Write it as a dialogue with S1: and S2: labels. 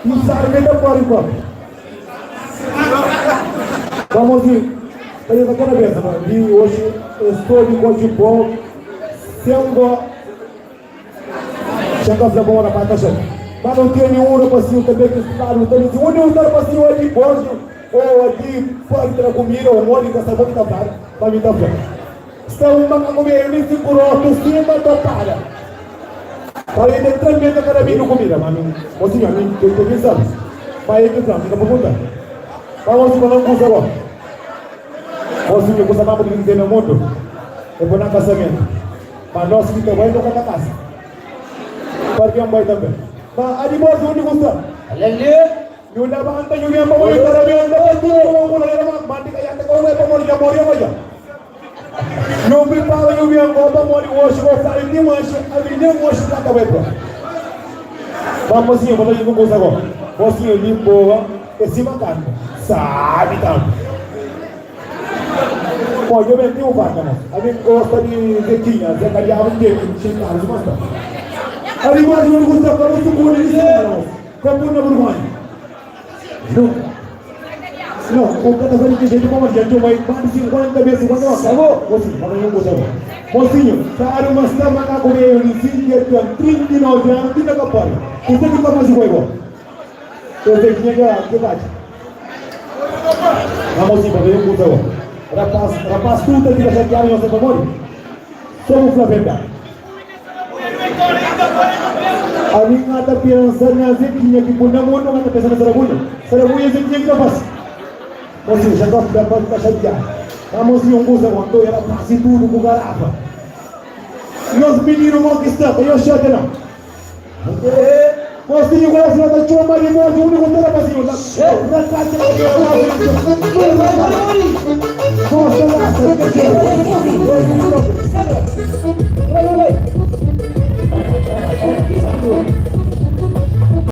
S1: E sabe que tá pode próprio. Vamos ir. Aí eu tô na cabeça, mano. E hoje estou de Codipó, sendo Chega a bom na pata chega. Mas não tem nenhum rapacinho também que está no tem nenhum rapacinho ali bordo ou aqui pode ter comida ou mole que essa boca tá brava, para mim tá brava. Está uma comer nem se curou, tu cima tá para. Para ele tem tremenda cada vez no comida, mas mocinho, a mim que tem sabe. Mas ele que fica pergunta. Vamos se não usa agora. Mocinho, que sabe que tem no mundo. Eu vou na casamento. Mas nós que também não na casa. Porque é um boi também. Mas a de morte, onde custa?
S2: Aleluia.
S1: Ñu levanta ñu ngeen ba muy dara ñu levanta ñu ko la ma mandi ka yàlla ko ba mo ya mo ya Ñu prepara ñu ngeen ko ba mo di wosh ko fa ni wosh abi ni wosh la ka ba Ba mocinho, vou fazer com você agora. Mocinho limpo, e cima canto. Sabe tanto. Pô, eu vendi um vaca, moço. A mim gosta de zequinha, Zé Cariava inteiro, cheio de carros, gosta. Ali gosta de gosta para o sucuri, moço. Como na vergonha. Nunca. Não, o cara tá fazendo de jeito como a gente vai mais de 50 vezes, 50 vezes. Acabou? Mocinho, vamos não gostar. Mocinho, sabe uma estama na comer, ele sim, que tem 39 anos, tem que capar. Você que tá mais igual. Eu sei que é que bate. Vamos mocinho, vamos não gostar. Rapaz, rapaz, tudo aqui da chateada, não sei como. Somos Flamengo. A mim nada pensa na zequinha que por não não nada pensa na saragunha. Saragunha zequinha que não faz. Mocinho, já gosto da pode ficar chateado. A mocinho, um gosto aguentou, ela passa tudo com garrafa. E os meninos vão que estão, eu chego não. Mocinho, gosta da choma de morte, o único que tá mocinho. Na casa da
S2: Aleluia.